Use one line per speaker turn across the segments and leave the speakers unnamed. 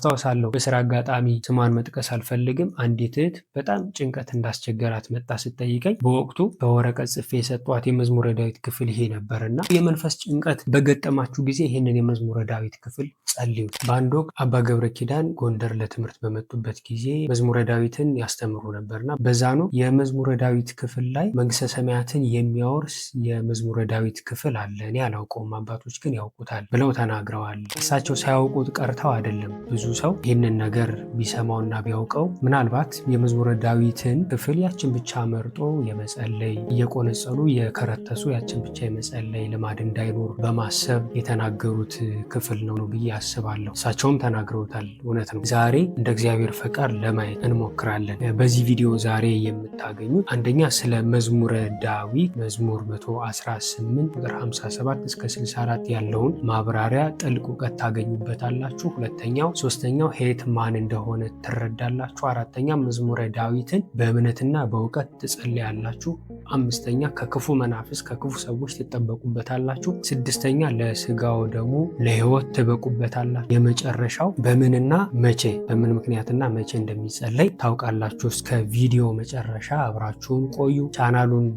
አስታውሳለሁ፣ በስራ አጋጣሚ ስሟን መጥቀስ አልፈልግም፣ አንዲት እህት በጣም ጭንቀት እንዳስቸገራት መጣ ስትጠይቀኝ በወቅቱ በወረቀት ጽፌ የሰጧት የመዝሙረ ዳዊት ክፍል ይሄ ነበርና የመንፈስ ጭንቀት በገጠማችሁ ጊዜ ይህንን የመዝሙረ ዳዊት ክፍል ጸልዩት። በአንድ ወቅት አባ ገብረ ኪዳን ጎንደር ለትምህርት በመጡበት ጊዜ መዝሙረ ዳዊትን ያስተምሩ ነበርና በዛኑ የመዝሙረ ዳዊት ክፍል ላይ መንግስተ ሰማያትን የሚያወርስ የመዝሙረ ዳዊት ክፍል አለ፣ እኔ አላውቀውም፣ አባቶች ግን ያውቁታል ብለው ተናግረዋል። እሳቸው ሳያውቁት ቀርተው አይደለም። ብዙ ሰው ይህንን ነገር ቢሰማውና ቢያውቀው ምናልባት የመዝሙረ ዳዊትን ክፍል ያችን ብቻ መርጦ የመጸለይ፣ እየቆነጸሉ የከረተሱ ያችን ብቻ የመጸለይ ልማድ እንዳይኖር በማሰብ የተናገሩት ክፍል ነው ብዬ አስባለሁ። እሳቸውም ተናግረውታል፣ እውነት ነው። ዛሬ እንደ እግዚአብሔር ፈቃድ ለማየት እንሞክራለን። በዚህ ቪዲዮ ዛሬ የምታገኙት አንደኛ ስለ መዝሙረ ዳዊት መዝሙር 118 ቁጥር 57 እስከ 64 ያለውን ማብራሪያ ጥልቅ እውቀት ታገኙበታላችሁ። ሁለተኛው፣ ሶስተኛው ሄት ማን እንደሆነ ትረዳላችሁ። አራተኛ መዝሙረ ዳዊትን በእምነትና በእውቀት ትጸልያላችሁ። አምስተኛ ከክፉ መናፍስ ከክፉ ሰዎች ትጠበቁበታላችሁ። ስድስተኛ ለስጋው ደግሞ ለሕይወት ትበቁበታላችሁ። የመጨረሻው በምንና መቼ፣ በምን ምክንያትና መቼ እንደሚጸለይ ታውቃላችሁ። እስከ ቪዲዮ መጨረሻ አብራችሁን ቆዩ። ቻናሉን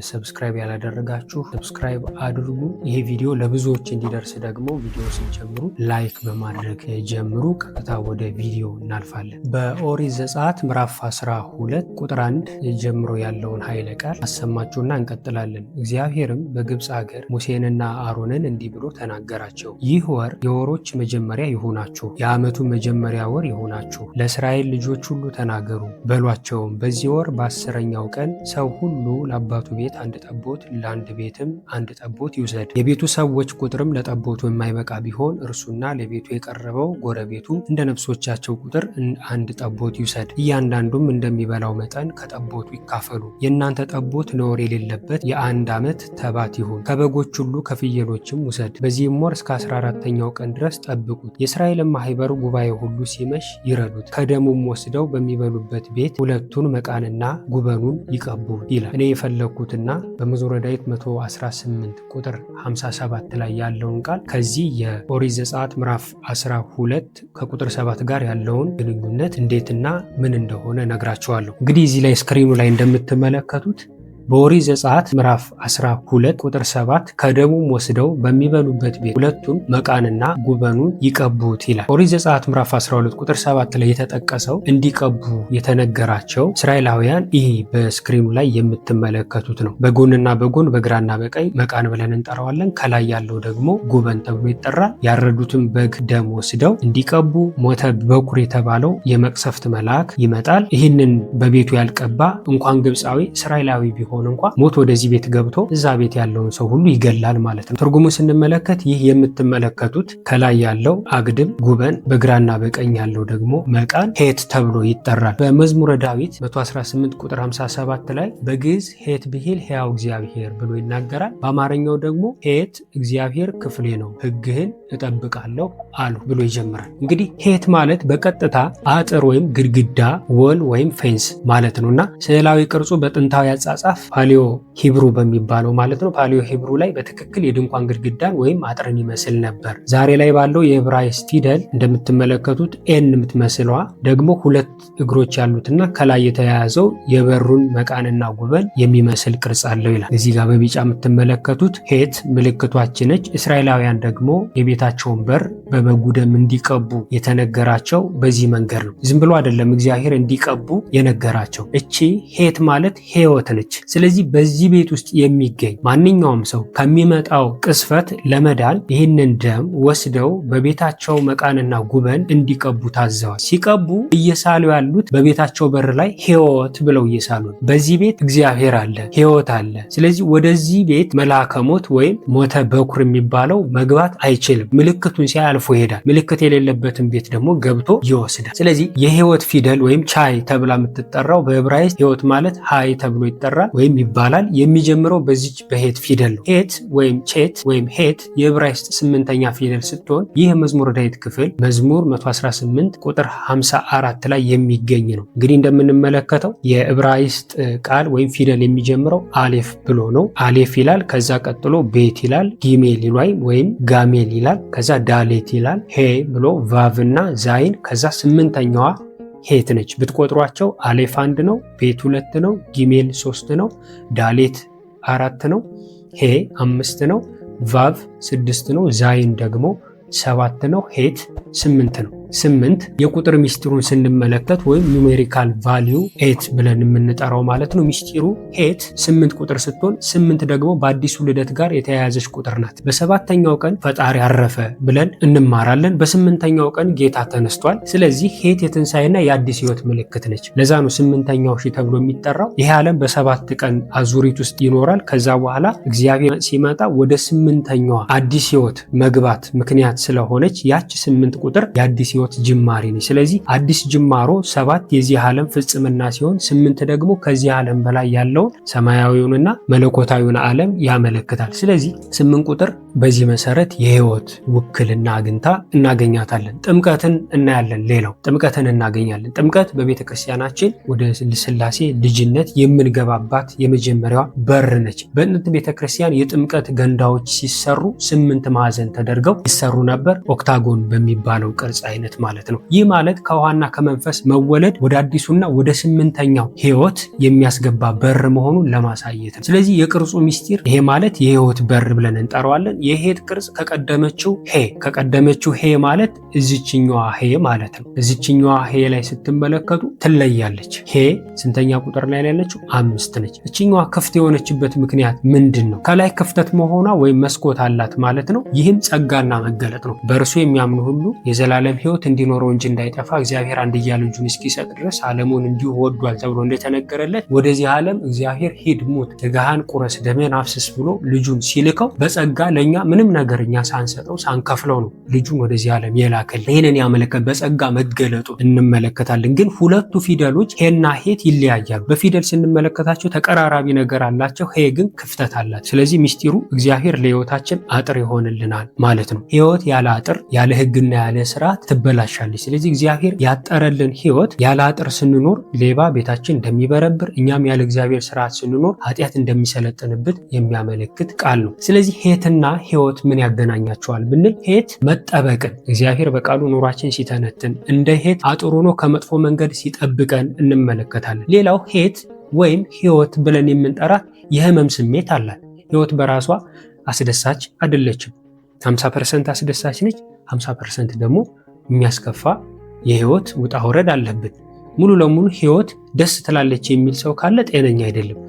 subscribe ያላደረጋችሁ subscribe አድርጉ። ይሄ ቪዲዮ ለብዙዎች እንዲደርስ ደግሞ ቪዲዮ ስትጀምሩ like በማድረግ ጀምሩ። ቀጥታ ወደ ቪዲዮ እናልፋለን። በኦሪት ዘጸአት ምዕራፍ 12 ቁጥር 1 ጀምሮ ያለውን ኃይለ ቃል አሰማችሁና እንቀጥላለን። እግዚአብሔርም በግብፅ ሀገር ሙሴንና አሮንን እንዲህ ብሎ ተናገራቸው። ይህ ወር የወሮች መጀመሪያ ይሁናችሁ፣ የዓመቱ መጀመሪያ ወር ይሁናችሁ። ለእስራኤል ልጆች ሁሉ ተናገሩ በሏቸውም፣ በዚህ ወር በ10ኛው ቀን ሰው ሁሉ ለአባቱ ቤት አንድ ጠቦት፣ ለአንድ ቤትም አንድ ጠቦት ይውሰድ። የቤቱ ሰዎች ቁጥርም ለጠቦቱ የማይበቃ ቢሆን እርሱና ለቤቱ የቀረበው ጎረቤቱ እንደ ነፍሶቻቸው ቁጥር አንድ ጠቦት ይውሰድ። እያንዳንዱም እንደሚበላው መጠን ከጠቦቱ ይካፈሉ። የእናንተ ጠቦት ነውር የሌለበት የአንድ ዓመት ተባት ይሁን። ከበጎች ሁሉ ከፍየሎችም ውሰድ። በዚህም ወር እስከ 14ኛው ቀን ድረስ ጠብቁት። የእስራኤልን ማህበር ጉባኤ ሁሉ ሲመሽ ይረዱት። ከደሙም ወስደው በሚበሉበት ቤት ሁለቱን መቃንና ጉበኑን ይቀቡ ይላል። እኔ የፈለግኩትና በመዝሙረ ዳዊት 118 ቁጥር 57 ላይ ያለውን ቃል ከዚህ የኦሪት ዘጸአት ምዕራፍ 12 ከቁጥር 7 ጋር ያለውን ግንኙነት እንዴትና ምን እንደሆነ ነግራችኋለሁ። እንግዲህ እዚህ ላይ screen ኑ ላይ እንደምትመለከቱት በኦሪት ዘጸአት ምዕራፍ 12 ቁጥር 7 ከደሙም ወስደው በሚበሉበት ቤት ሁለቱን መቃንና ጉበኑን ይቀቡት ይላል። ኦሪት ዘጸአት ምዕራፍ 12 ቁጥር 7 ላይ የተጠቀሰው እንዲቀቡ የተነገራቸው እስራኤላውያን ይህ በ screen ኑ ላይ የምትመለከቱት ነው። በጎንና በጎን በግራና በቀኝ መቃን ብለን እንጠራዋለን። ከላይ ያለው ደግሞ ጉበን ተብሎ ይጠራል። ያረዱትን በግ ደም ወስደው እንዲቀቡ ሞተ በኩር የተባለው የመቅሰፍት መልአክ ይመጣል። ይህንን በቤቱ ያልቀባ እንኳን ግብፃዊ እስራኤላዊ ቢሆን እንኳ ሞት ወደዚህ ቤት ገብቶ እዛ ቤት ያለውን ሰው ሁሉ ይገላል ማለት ነው። ትርጉሙ ስንመለከት ይህ የምትመለከቱት ከላይ ያለው አግድም ጉበን፣ በግራና በቀኝ ያለው ደግሞ መቃን ሄት ተብሎ ይጠራል። በመዝሙረ ዳዊት 118 ቁጥር 57 ላይ በግዕዝ ሄት ብሂል ሕያው እግዚአብሔር ብሎ ይናገራል። በአማርኛው ደግሞ ሄት እግዚአብሔር ክፍሌ ነው፣ ሕግህን እጠብቃለሁ አሉ ብሎ ይጀምራል። እንግዲህ ሄት ማለት በቀጥታ አጥር ወይም ግድግዳ፣ wall ወይም fence ማለት ነው እና ስዕላዊ ቅርጹ በጥንታዊ አጻጻፍ Paleo Hebrew በሚባለው ማለት ነው። Paleo Hebrew ላይ በትክክል የድንኳን ግድግዳን ወይም አጥርን ይመስል ነበር። ዛሬ ላይ ባለው የዕብራይስጥ ፊደል እንደምትመለከቱት N የምትመስለዋ ደግሞ ሁለት እግሮች ያሉትና ከላይ የተያያዘው የበሩን መቃንና ጉበን የሚመስል ቅርጽ አለው ይላል። እዚህ ጋር በቢጫ የምትመለከቱት ሄት ምልክቷችን ነች። እስራኤላውያን ደግሞ የቤታቸውን በር በበጉ ደም እንዲቀቡ የተነገራቸው በዚህ መንገድ ነው። ዝም ብሎ አይደለም እግዚአብሔር እንዲቀቡ የነገራቸው። እቺ ሄት ማለት ሕይወት ነች። ስለዚህ በዚህ ቤት ውስጥ የሚገኝ ማንኛውም ሰው ከሚመጣው ቅስፈት ለመዳን ይህንን ደም ወስደው በቤታቸው መቃንና ጉበን እንዲቀቡ ታዘዋል። ሲቀቡ እየሳሉ ያሉት በቤታቸው በር ላይ ሕይወት ብለው እየሳሉ ነው። በዚህ ቤት እግዚአብሔር አለ፣ ሕይወት አለ። ስለዚህ ወደዚህ ቤት መልአከ ሞት ወይም ሞተ በኩር የሚባለው መግባት አይችልም። ምልክቱን ሲያይ አልፎ ይሄዳል። ምልክት የሌለበትን ቤት ደግሞ ገብቶ ይወስዳል። ስለዚህ የሕይወት ፊደል ወይም ቻይ ተብላ የምትጠራው በዕብራይስጥ ሕይወት ማለት ሀይ ተብሎ ይጠራል ወይም ወይም ይባላል። የሚጀምረው በዚች በሄት ፊደል ነው። ሄት ወይም ቼት ወይም ሄት የዕብራይስጥ ስምንተኛ ፊደል ስትሆን ይህ የመዝሙረ ዳዊት ክፍል መዝሙር 118 ቁጥር 54 ላይ የሚገኝ ነው። እንግዲህ እንደምንመለከተው የዕብራይስጥ ቃል ወይም ፊደል የሚጀምረው አሌፍ ብሎ ነው። አሌፍ ይላል። ከዛ ቀጥሎ ቤት ይላል፣ ጊሜል ይላል ወይም ጋሜል ይላል። ከዛ ዳሌት ይላል፣ ሄ ብሎ ቫቭ እና ዛይን፣ ከዛ ስምንተኛዋ ሄት ነች። ብትቆጥሯቸው አሌፍ አንድ ነው፣ ቤት ሁለት ነው፣ ጊሜል ሶስት ነው፣ ዳሌት አራት ነው፣ ሄ አምስት ነው፣ ቫቭ ስድስት ነው፣ ዛይን ደግሞ ሰባት ነው፣ ሄት ስምንት ነው። ስምንት የቁጥር ሚስጢሩን ስንመለከት ወይም numerical value eight ብለን የምንጠራው ማለት ነው። ሚስጢሩ ሄት ስምንት ቁጥር ስትሆን ስምንት ደግሞ በአዲሱ ልደት ጋር የተያያዘች ቁጥር ናት። በሰባተኛው ቀን ፈጣሪ አረፈ ብለን እንማራለን። በስምንተኛው ቀን ጌታ ተነስቷል። ስለዚህ ሄት የትንሣኤና የአዲስ ሕይወት ምልክት ነች። ለዛ ነው ስምንተኛው ሺህ ተብሎ የሚጠራው። ይሄ ዓለም በሰባት ቀን አዙሪት ውስጥ ይኖራል። ከዛ በኋላ እግዚአብሔር ሲመጣ ወደ ስምንተኛዋ አዲስ ሕይወት መግባት ምክንያት ስለሆነች ያች ስምንት ቁጥር የአዲስ ሕይወት ጅማሬ ነች። ስለዚህ አዲስ ጅማሮ ሰባት የዚህ ዓለም ፍጽምና ሲሆን ስምንት ደግሞ ከዚህ ዓለም በላይ ያለውን ሰማያዊውንና መለኮታዊውን ዓለም ያመለክታል። ስለዚህ ስምንት ቁጥር በዚህ መሰረት የሕይወት ውክልና አግኝታ እናገኛታለን። ጥምቀትን እናያለን። ሌላው ጥምቀትን እናገኛለን። ጥምቀት በቤተ ክርስቲያናችን ወደ ሥላሴ ልጅነት የምንገባባት የመጀመሪያዋ በር ነች። በጥንት ቤተ ክርስቲያን የጥምቀት ገንዳዎች ሲሰሩ ስምንት ማዕዘን ተደርገው ይሰሩ ነበር፣ octagon በሚባለው ቅርጽ አይነት ማለት ነው። ይህ ማለት ከውሃና ከመንፈስ መወለድ ወደ አዲሱና ወደ ስምንተኛው ሕይወት የሚያስገባ በር መሆኑን ለማሳየት ነው። ስለዚህ የቅርጹ ሚስጢር ይሄ ማለት የሕይወት በር ብለን እንጠራዋለን። የሄት ቅርጽ ከቀደመችው ሄ ማለት እዚችኛዋ ሄ ማለት ነው። እዚችኛዋ ሄ ላይ ስትመለከቱ ትለያለች። ሄ ስንተኛ ቁጥር ላይ ያለችው? አምስት ነች። እችኛዋ ክፍት የሆነችበት ምክንያት ምንድን ነው? ከላይ ክፍተት መሆኗ ወይም መስኮት አላት ማለት ነው። ይህም ጸጋና መገለጥ ነው። በእርሱ የሚያምኑ ሁሉ የዘላለም ሕይወት እንዲኖረው እንጂ እንዳይጠፋ እግዚአብሔር አንድያ ልጁን እስኪሰጥ ድረስ ዓለሙን እንዲሁ ወዷል ተብሎ እንደተነገረለት ወደዚህ ዓለም እግዚአብሔር ሂድ፣ ሙት፣ ሥጋህን ቁረስ፣ ደምህን አፍስስ ብሎ ልጁን ሲልከው በጸጋ ለእኛ ምንም ነገር እኛ ሳንሰጠው ሳንከፍለው ነው ልጁን ወደዚህ ዓለም የላከልን። ይህንን ያመለከት በጸጋ መገለጡ እንመለከታለን። ግን ሁለቱ ፊደሎች ሄና ሄት ይለያያሉ። በፊደል ስንመለከታቸው ተቀራራቢ ነገር አላቸው። ሄ ግን ክፍተት አላት። ስለዚህ ሚስጢሩ እግዚአብሔር ለሕይወታችን አጥር ይሆንልናል ማለት ነው። ሕይወት ያለ አጥር ያለ ሕግና ያለ ስርዓት ትበላሻለች። ስለዚህ እግዚአብሔር ያጠረልን ሕይወት ያለ አጥር ስንኖር ሌባ ቤታችን እንደሚበረብር፣ እኛም ያለ እግዚአብሔር ስርዓት ስንኖር ኃጢአት እንደሚሰለጥንብን የሚያመለክት ቃል ነው። ስለዚህ ሄትና ሕይወት ምን ያገናኛቸዋል ብንል ሄት መጠበቅን እግዚአብሔር በቃሉ ኑሯችን ሲተነትን እንደ ሄት አጥር ሆኖ ከመጥፎ መንገድ ሲጠብቀን እንመለከታለን። ሌላው ሄት ወይም ሕይወት ብለን የምንጠራት የህመም ስሜት አላት። ሕይወት በራሷ አስደሳች አይደለችም። 50% አስደሳች ነች፣ 50% ደግሞ የሚያስከፋ የህይወት ውጣ ውረድ አለብን። ሙሉ ለሙሉ ህይወት ደስ ትላለች የሚል ሰው ካለ ጤነኛ አይደለም።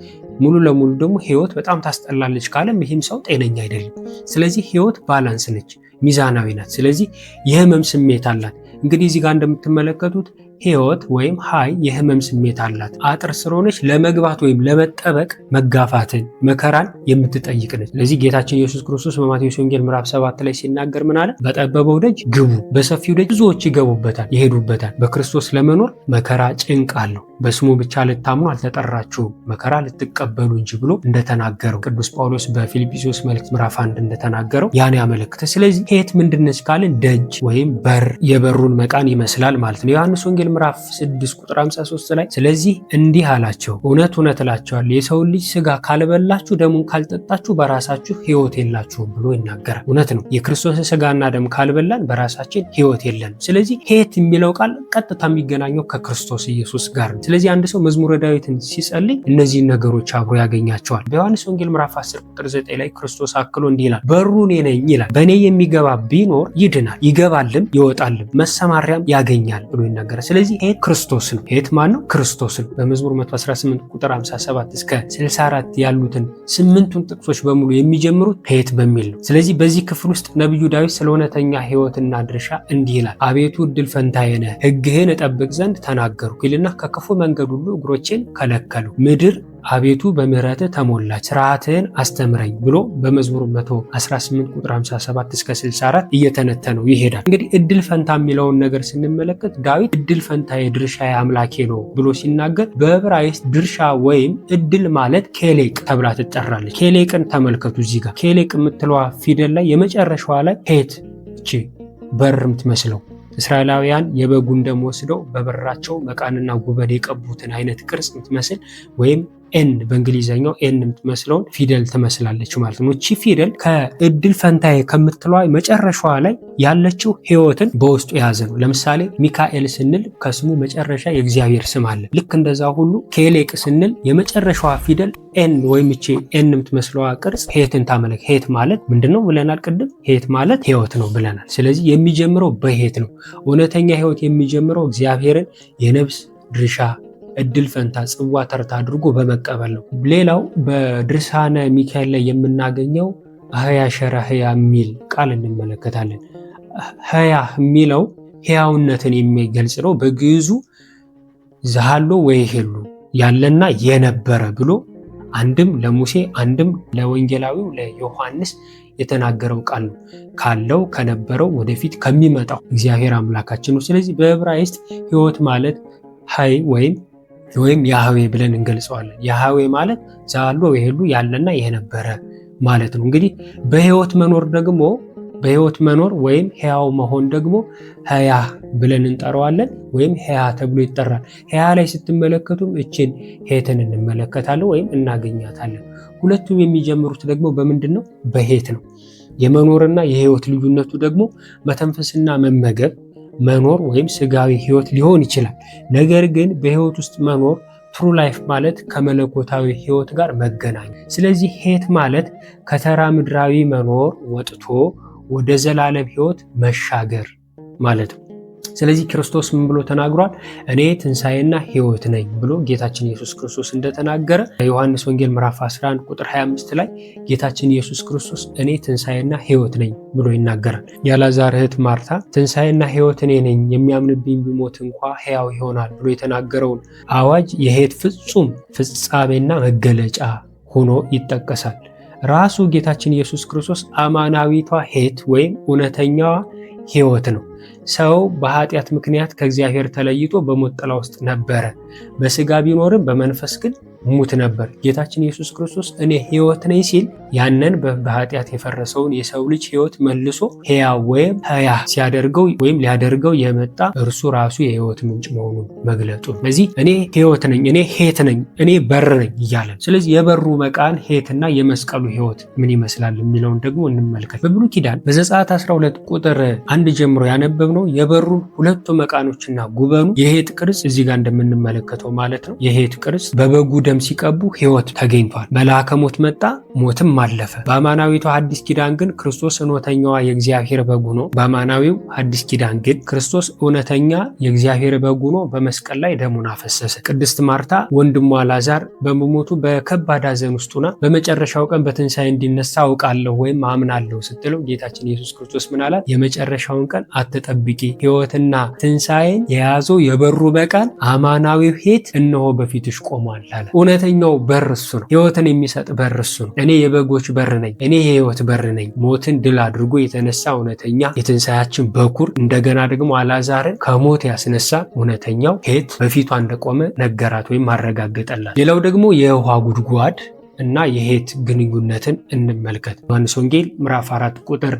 ሙሉ ለሙሉ ደግሞ ህይወት በጣም ታስጠላለች ካለም ይህም ሰው ጤነኛ አይደለም። ስለዚህ ህይወት balance ነች፣ ሚዛናዊ ናት። ስለዚህ የህመም ስሜት አላት። እንግዲህ እዚህ ጋር እንደምትመለከቱት ህይወት ወይም ሀይ የህመም ስሜት አላት። አጥር ስለሆነች ለመግባት ወይም ለመጠበቅ መጋፋትን መከራን የምትጠይቅ ነች። ስለዚህ ጌታችን ኢየሱስ ክርስቶስ በማቴዎስ ወንጌል ምዕራፍ 7 ላይ ሲናገር ምን አለ? በጠበበው ደጅ ግቡ፣ በሰፊው ደጅ ብዙዎች ይገቡበታል፣ ይሄዱበታል። በክርስቶስ ለመኖር መከራ ጭንቅ አለው። በስሙ ብቻ ልታምኑ አልተጠራችሁም፣ መከራ ልትቀበሉ እንጂ ብሎ እንደተናገረው ቅዱስ ጳውሎስ በፊልጵስዩስ መልእክት ምዕራፍ 1 እንደተናገረው ያን ያመለክተ። ስለዚህ ሄት ምንድነች ካልን ደጅ ወይም በር የበሩን መቃን ይመስላል ማለት ነው። ዮሐንስ ወንጌል ምዕራፍ 6 ቁጥር 53 ላይ ስለዚህ እንዲህ አላቸው፣ እውነት እውነት እላችኋለሁ የሰውን ልጅ ስጋ ካልበላችሁ ደሙን ካልጠጣችሁ በራሳችሁ ሕይወት የላችሁም ብሎ ይናገራል። እውነት ነው። የክርስቶስን ስጋና ደም ካልበላን በራሳችን ሕይወት የለንም። ስለዚህ ሄት የሚለው ቃል ቀጥታ የሚገናኘው ከክርስቶስ ኢየሱስ ጋር ነው። ስለዚህ አንድ ሰው መዝሙረ ዳዊትን ሲጸልይ እነዚህን ነገሮች አብሮ ያገኛቸዋል። በዮሐንስ ወንጌል ምዕራፍ 10 ቁጥር 9 ላይ ክርስቶስ አክሎ እንዲህ ይላል፣ በሩ እኔ ነኝ ይላል። በእኔ የሚገባ ቢኖር ይድናል፣ ይገባልም ይወጣልም መሰማሪያም ያገኛል ብሎ ይናገራል። ስለዚህ ሄት ክርስቶስ ነው። ሄት ማን ነው? ክርስቶስ ነው። በመዝሙር 118 ቁጥር 57 እስከ 64 ያሉትን ስምንቱን ጥቅሶች በሙሉ የሚጀምሩት ሄት በሚል ነው። ስለዚህ በዚህ ክፍል ውስጥ ነቢዩ ዳዊት ስለ እውነተኛ ሕይወትና ድርሻ እንዲህ ይላል፣ አቤቱ እድል ፈንታዬ ነህ፣ ሕግህን እጠብቅ ዘንድ ተናገርኩ ይልና ከክፉ መንገድ ሁሉ እግሮቼን ከለከሉ። ምድር አቤቱ በምሕረትህ ተሞላች፣ ስርዓትህን አስተምረኝ ብሎ በመዝሙር 118 ቁጥር 57 እስከ 64 እየተነተነው ይሄዳል። እንግዲህ እድል ፈንታ የሚለውን ነገር ስንመለከት ዳዊት እድል ፈንታዬ ድርሻዬ አምላኬ ነው ብሎ ሲናገር በዕብራይስጥ ድርሻ ወይም እድል ማለት ኬሌቅ ተብላ ትጠራለች። ኬሌቅን ተመልከቱ። እዚህ ጋር ኬሌቅ የምትለዋ ፊደል ላይ የመጨረሻዋ ላይ ሄት እቺ በር የምትመስለው እስራኤላውያን የበጉን ደም ወስደው በበራቸው መቃንና ጉበን የቀቡትን አይነት ቅርጽ የምትመስል ወይም N በእንግሊዘኛው N የምትመስለውን ፊደል ትመስላለች ማለት ነው። እቺ ፊደል ከእድል ፈንታዬ ከምትለዋ መጨረሻዋ ላይ ያለችው ሕይወትን በውስጡ የያዘ ነው። ለምሳሌ ሚካኤል ስንል ከስሙ መጨረሻ የእግዚአብሔር ስም አለ። ልክ እንደዛ ሁሉ ኬሌቅ ስንል የመጨረሻዋ ፊደል N ወይም እቺ N የምትመስለዋ ቅርጽ ሄትን ታመለክ። ሄት ማለት ምንድነው ብለናል ቅድም? ሄት ማለት ሕይወት ነው ብለናል። ስለዚህ የሚጀምረው በሄት ነው። እውነተኛ ሕይወት የሚጀምረው እግዚአብሔርን የነፍስ ድርሻ እድል ፈንታ ጽዋ ተርታ አድርጎ በመቀበል ነው። ሌላው በድርሳነ ሚካኤል ላይ የምናገኘው ህያ ሸረ ህያ የሚል ቃል እንመለከታለን። ህያ የሚለው ህያውነትን የሚገልጽ ነው። በግዕዙ ዘሃሎ ወይሄሉ ያለና የነበረ ብሎ አንድም ለሙሴ አንድም ለወንጌላዊው ለዮሐንስ የተናገረው ቃል ነው። ካለው ከነበረው ወደፊት ከሚመጣው እግዚአብሔር አምላካችን ነው። ስለዚህ በዕብራይስጥ ህይወት ማለት ሀይ ወይም ያህዌ ብለን እንገልጸዋለን። ያህዌ ማለት ዛሎ ወይሄሉ ያለና የነበረ ማለት ነው። እንግዲህ በህይወት መኖር ደግሞ በህይወት መኖር ወይም ህያው መሆን ደግሞ ህያ ብለን እንጠራዋለን ወይም ህያ ተብሎ ይጠራል። ህያ ላይ ስትመለከቱም እችን ሄትን እንመለከታለን ወይም እናገኛታለን። ሁለቱም የሚጀምሩት ደግሞ በምንድን ነው? በሄት ነው። የመኖርና የህይወት ልዩነቱ ደግሞ መተንፈስና መመገብ መኖር ወይም ስጋዊ ህይወት ሊሆን ይችላል። ነገር ግን በህይወት ውስጥ መኖር true life ማለት ከመለኮታዊ ህይወት ጋር መገናኘት። ስለዚህ ሄት ማለት ከተራ ምድራዊ መኖር ወጥቶ ወደ ዘላለም ህይወት መሻገር ማለት ነው። ስለዚህ ክርስቶስ ምን ብሎ ተናግሯል? እኔ ትንሣኤና ህይወት ነኝ ብሎ ጌታችን ኢየሱስ ክርስቶስ እንደተናገረ ዮሐንስ ወንጌል ምዕራፍ 11 ቁጥር 25 ላይ ጌታችን ኢየሱስ ክርስቶስ እኔ ትንሣኤና ህይወት ነኝ ብሎ ይናገራል። የአልዓዛር እህት ማርታ ትንሣኤና ህይወት እኔ ነኝ፣ የሚያምንብኝ ቢሞት እንኳ ሕያው ይሆናል ብሎ የተናገረውን አዋጅ የሄት ፍጹም ፍጻሜና መገለጫ ሆኖ ይጠቀሳል። ራሱ ጌታችን ኢየሱስ ክርስቶስ አማናዊቷ ሄት ወይም እውነተኛዋ ህይወት ነው። ሰው በኃጢአት ምክንያት ከእግዚአብሔር ተለይቶ በሞት ጥላ ውስጥ ነበረ። በስጋ ቢኖርም በመንፈስ ግን ሙት ነበር። ጌታችን ኢየሱስ ክርስቶስ እኔ ህይወት ነኝ ሲል ያንን በኃጢአት የፈረሰውን የሰው ልጅ ህይወት መልሶ ሕያው ወይም ሕያ ሲያደርገው ወይም ሊያደርገው የመጣ እርሱ ራሱ የህይወት ምንጭ መሆኑን መግለጡ። ስለዚህ እኔ ህይወት ነኝ፣ እኔ ሄት ነኝ፣ እኔ በር ነኝ እያለ ስለዚህ የበሩ መቃን ሄትና የመስቀሉ ህይወት ምን ይመስላል የሚለውን ደግሞ እንመልከት። በብሉይ ኪዳን በዘጸአት 12 ቁጥር 1 ጀምሮ ያነበብነው የበሩን ሁለቱ መቃኖችና ጉበኑ የሄት ቅርጽ እዚህ ጋር እንደምንመለከተው ማለት ነው። የሄት ቅርጽ በበጉ ደም ሲቀቡ ህይወት ተገኝቷል። መልአከ ሞት መጣ፣ ሞትም አለፈ። በአማናዊቷ ሐዲስ ኪዳን ግን ክርስቶስ እውነተኛዋ የእግዚአብሔር በግ ሆኖ በአማናዊው ሐዲስ ኪዳን ግን ክርስቶስ እውነተኛ የእግዚአብሔር በግ ሆኖ በመስቀል ላይ ደሙን አፈሰሰ። ቅድስት ማርታ ወንድሟ ላዛር በመሞቱ በከባድ ሐዘን ውስጥ ሆና በመጨረሻው ቀን በትንሣኤ እንዲነሳ አውቃለሁ ወይም አምናለሁ ስትለው ጌታችን ኢየሱስ ክርስቶስ ምን አላት? የመጨረሻውን ቀን አትጠብቂ፣ ሕይወትና ትንሣኤን የያዘው የበሩ መቃን አማናዊው ሄት እነሆ በፊትሽ ቆሟል አለ። እውነተኛው በር እሱ ነው። ሕይወትን የሚሰጥ በር እሱ ነው። እኔ የበጎች በር ነኝ፣ እኔ የሕይወት በር ነኝ። ሞትን ድል አድርጎ የተነሳ እውነተኛ የትንሣኤያችን በኩር እንደገና ደግሞ አልዓዛርን ከሞት ያስነሳ እውነተኛው ሄት በፊቷ እንደቆመ ነገራት ወይም አረጋገጠላት። ሌላው ደግሞ የውሃ ጉድጓድ እና የሄት ግንኙነትን እንመልከት። ዮሐንስ ወንጌል ምዕራፍ 4 ቁጥር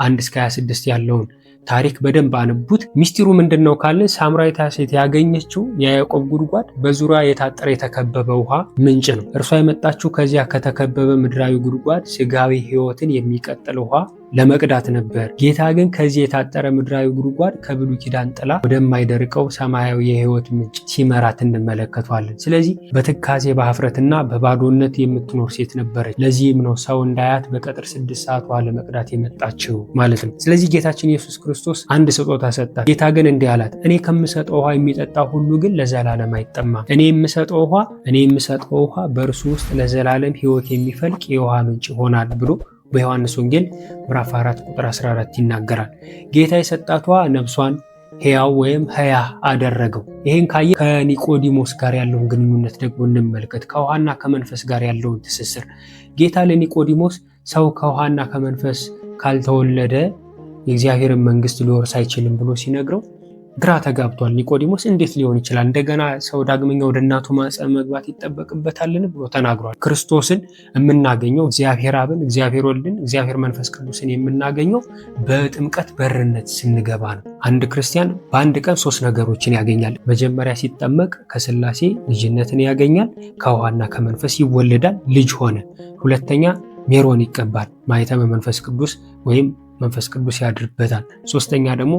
1 እስከ 26 ያለውን ታሪክ በደንብ አንቡት። ሚስጢሩ ምንድን ነው ካልን ሳምራዊቷ ሴት ያገኘችው የያዕቆብ ጉድጓድ በዙሪያ የታጠረ የተከበበ ውሃ ምንጭ ነው። እርሷ የመጣችው ከዚያ ከተከበበ ምድራዊ ጉድጓድ ስጋዊ ሕይወትን የሚቀጥል ውሃ ለመቅዳት ነበር። ጌታ ግን ከዚህ የታጠረ ምድራዊ ጉድጓድ ከብሉይ ኪዳን ጥላ ወደማይደርቀው ሰማያዊ የሕይወት ምንጭ ሲመራት እንመለከቷለን። ስለዚህ በትካዜ በሀፍረትና በባዶነት የምትኖር ሴት ነበረች። ለዚህም ነው ሰው እንዳያት በቀጥር 6 ሰዓት ውሃ ለመቅዳት የመጣችው ማለት ነው። ስለዚህ ጌታችን ኢየሱስ ክርስቶስ አንድ ስጦታ ሰጣት። ጌታ ግን እንዲህ አላት፣ እኔ ከምሰጠው ውሃ የሚጠጣ ሁሉ ግን ለዘላለም አይጠማም። እኔ የምሰጠው ውሃ እኔ የምሰጠው ውሃ በእርሱ ውስጥ ለዘላለም ሕይወት የሚፈልቅ የውሃ ምንጭ ይሆናል ብሎ በዮሐንስ ወንጌል ምዕራፍ 4 ቁጥር 14 ይናገራል። ጌታ የሰጣት ውሃ ነፍሷን ሕያው ወይም ሕያ አደረገው። ይህን ካየ ከኒቆዲሞስ ጋር ያለውን ግንኙነት ደግሞ እንመልከት። ከውሃና ከመንፈስ ጋር ያለውን ትስስር ጌታ ለኒቆዲሞስ ሰው ከውሃና ከመንፈስ ካልተወለደ የእግዚአብሔርን መንግስት ሊወርስ አይችልም ብሎ ሲነግረው ግራ ተጋብቷል። ኒቆዲሞስ እንዴት ሊሆን ይችላል? እንደገና ሰው ዳግመኛ ወደ እናቱ ማኅፀን መግባት ይጠበቅበታልን? ብሎ ተናግሯል። ክርስቶስን የምናገኘው እግዚአብሔር አብን፣ እግዚአብሔር ወልድን፣ እግዚአብሔር መንፈስ ቅዱስን የምናገኘው በጥምቀት በርነት ስንገባ ነው። አንድ ክርስቲያን በአንድ ቀን ሶስት ነገሮችን ያገኛል። መጀመሪያ ሲጠመቅ ከስላሴ ልጅነትን ያገኛል። ከውሃና ከመንፈስ ይወለዳል፣ ልጅ ሆነ። ሁለተኛ ሜሮን ይቀባል፣ ማኅተመ መንፈስ ቅዱስ ወይም መንፈስ ቅዱስ ያድርበታል። ሶስተኛ ደግሞ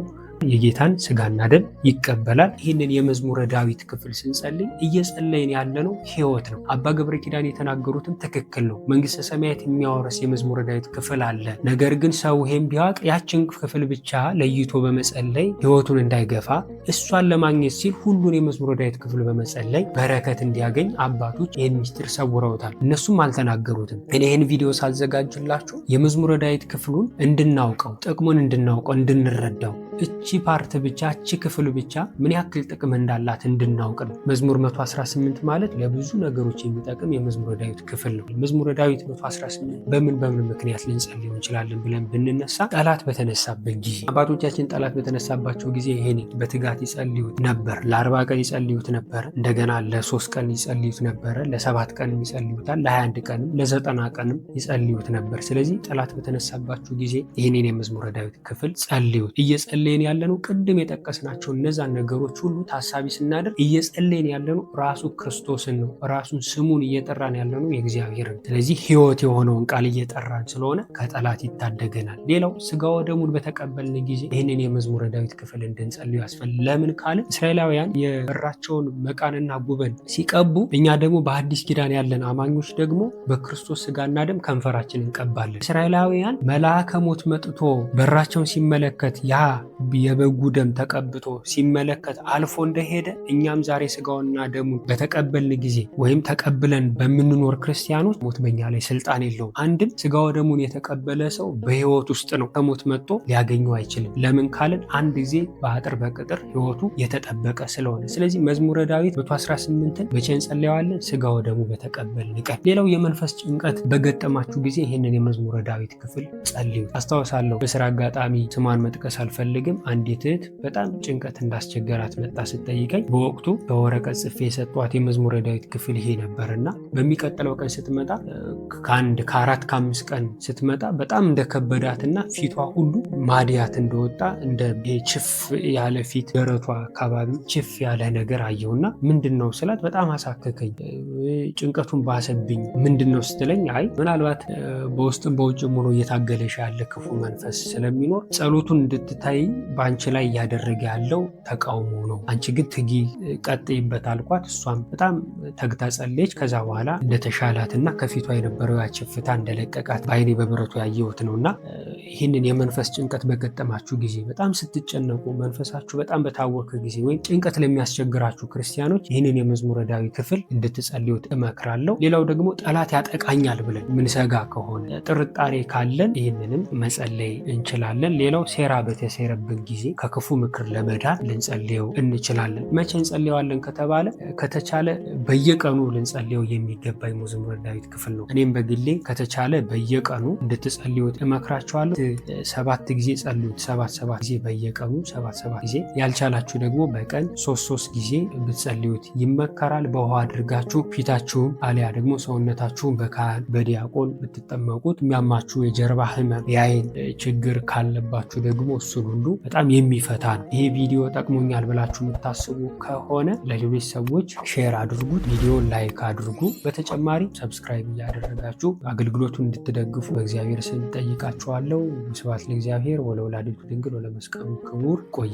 የጌታን ስጋና ደም ይቀበላል። ይህንን የመዝሙረ ዳዊት ክፍል ስንጸልይ እየጸለይን ያለነው ሕይወት ነው። አባ ገብረ ኪዳን የተናገሩትም ትክክል ነው። መንግስተ ሰማያት የሚያወርስ የመዝሙረ ዳዊት ክፍል አለ። ነገር ግን ሰው ይሄን ቢያውቅ ያችን ክፍል ብቻ ለይቶ በመጸለይ ሕይወቱን እንዳይገፋ እሷን ለማግኘት ሲል ሁሉን የመዝሙረ ዳዊት ክፍል በመጸለይ በረከት እንዲያገኝ አባቶች ይህን ሚስጥር ሰውረውታል። እነሱም አልተናገሩትም። እኔ ይህን ቪዲዮ ሳዘጋጅላችሁ የመዝሙረ ዳዊት ክፍሉን እንድናውቀው፣ ጥቅሙን እንድናውቀው፣ እንድንረዳው እቺ part ብቻ እቺ ክፍል ብቻ ምን ያክል ጥቅም እንዳላት እንድናውቅ ነው። መዝሙር 118 ማለት ለብዙ ነገሮች የሚጠቅም የመዝሙረ ዳዊት ክፍል ነው። መዝሙረ ዳዊት 118 በምን በምን ምክንያት ልንጸልየው እንችላለን ብለን ብንነሳ ጠላት በተነሳበት ጊዜ አባቶቻችን ጠላት በተነሳባቸው ጊዜ ይሄን በትጋት ይጸልዩት ነበር። ለ40 ቀን ይጸልዩት ነበር። እንደገና ለ3 ቀን ይጸልዩት ነበረ። ለ7 ቀንም ይጸልዩታል። ለ21 ቀንም ለ90 ቀንም ይጸልዩት ነበር። ስለዚህ ጠላት በተነሳባችሁ ጊዜ ይህንን የመዝሙረ ዳዊት ክፍል ጸልዩት። እየጸለይን ያለነው ቅድም የጠቀስናቸው እነዛን ነገሮች ሁሉ ታሳቢ ስናደርግ እየጸለይን ያለነው ራሱ ክርስቶስን ነው። ራሱን ስሙን እየጠራን ያለነው የእግዚአብሔርን። ስለዚህ ሕይወት የሆነውን ቃል እየጠራን ስለሆነ ከጠላት ይታደገናል። ሌላው ስጋ ወደሙን በተቀበልን ጊዜ ይህንን የመዝሙረ ዳዊት ክፍል እንድንጸልዩ ያስፈልጋል። ለምን ካልን እስራኤላውያን የበራቸውን መቃንና ጉበን ሲቀቡ፣ እኛ ደግሞ በአዲስ ኪዳን ያለን አማኞች ደግሞ በክርስቶስ ስጋና ደም ከንፈራችን እንቀባለን። እስራኤላውያን መልአከ ሞት መጥቶ በራቸውን ሲመለከት ያ የበጉ ደም ተቀብቶ ሲመለከት አልፎ እንደሄደ እኛም ዛሬ ስጋውና ደሙን በተቀበልን ጊዜ ወይም ተቀብለን በምንኖር ክርስቲያኖች ሞት በኛ ላይ ስልጣን የለውም። አንድም ስጋው ደሙን የተቀበለ ሰው በህይወት ውስጥ ነው፣ ከሞት መጥቶ ሊያገኘው አይችልም። ለምን ካልን አንድ ጊዜ በአጥር በቅጥር ህይወቱ የተጠበቀ ስለሆነ። ስለዚህ መዝሙረ ዳዊት 118ን መቼ እንጸልየዋለን? ስጋው ደሙ በተቀበልን ቀን። ሌላው የመንፈስ ጭንቀት በገጠማችሁ ጊዜ ይህንን የመዝሙረ ዳዊት ክፍል ጸልዩ። አስታውሳለሁ በስራ አጋጣሚ ስሟን መጥቀስ አልፈልግም። አንዲት እህት በጣም ጭንቀት እንዳስቸገራት መጣ ስትጠይቀኝ በወቅቱ በወረቀት ጽፌ የሰጧት የመዝሙረ ዳዊት ክፍል ይሄ ነበርና በሚቀጥለው ቀን ስትመጣ ከአንድ ከአራት ከአምስት ቀን ስትመጣ በጣም እንደከበዳትና ፊቷ ሁሉ ማዲያት እንደወጣ እንደ ችፍ ያለ ፊት ደረቷ አካባቢ ችፍ ያለ ነገር አየውና ምንድን ነው ስላት በጣም አሳከከኝ፣ ጭንቀቱን ባሰብኝ። ምንድን ነው ስትለኝ አይ ምናልባት በውስጥም በውጭም ሆኖ እየታገለሽ ያለ ክፉ መንፈስ ስለሚኖር ጸሎቱን እንድትታይ በአንቺ ላይ እያደረገ ያለው ተቃውሞ ነው። አንቺ ግን ትጊ፣ ቀጥይበት አልኳት። እሷም በጣም ተግታ ጸለየች። ከዛ በኋላ እንደተሻላትና ከፊቷ የነበረው ያ ችፍታ እንደለቀቃት በአይኔ በብረቱ ያየሁት ነው። እና ይህንን የመንፈስ ጭንቀት በገጠማችሁ ጊዜ በጣም ስትጨነቁ፣ መንፈሳችሁ በጣም በታወከ ጊዜ ወይም ጭንቀት ለሚያስቸግራችሁ ክርስቲያኖች ይህንን የመዝሙረ ዳዊት ክፍል እንድትጸልዩት እመክራለሁ። ሌላው ደግሞ ጠላት ያጠቃኛል ብለን ምንሰጋ ከሆነ ጥርጣሬ ካለን ይህንንም መጸለይ እንችላለን። ሌላው ሴራ በተሴረብን ጊዜ ከክፉ ምክር ለመዳን ልንጸልየው እንችላለን። መቼ እንጸልየዋለን ከተባለ ከተቻለ በየቀኑ ልንጸልየው የሚገባ የመዝሙረ ዳዊት ክፍል ነው። እኔም በግሌ ከተቻለ በየቀኑ እንድትጸልዩት እመክራችኋለሁ። 7 ጊዜ ጸልዩት። 7 7 ጊዜ በየቀኑ 7 7 ጊዜ፣ ያልቻላችሁ ደግሞ በቀን 3 3 ጊዜ ብትጸልዩት ይመከራል። በውሃ አድርጋችሁ ፊታችሁን አሊያ ደግሞ ሰውነታችሁን በካህን በዲያቆን ብትጠመቁት የሚያማችሁ የጀርባ ህመም፣ የአይን ችግር ካለባችሁ ደግሞ እሱን ሁሉ በጣም የሚፈታ ነው። ይሄ ቪዲዮ ጠቅሞኛል ብላችሁ የምታስቡ ከሆነ ለሌሎች ሰዎች share አድርጉት፣ ቪዲዮ like አድርጉ። በተጨማሪ subscribe እያደረጋችሁ አገልግሎቱን እንድትደግፉ በእግዚአብሔር ስም ጠይቃችኋለሁ። ስብሐት ለእግዚአብሔር ወለወላዲቱ ድንግል ወለመስቀሉ ክቡር። ቆየ።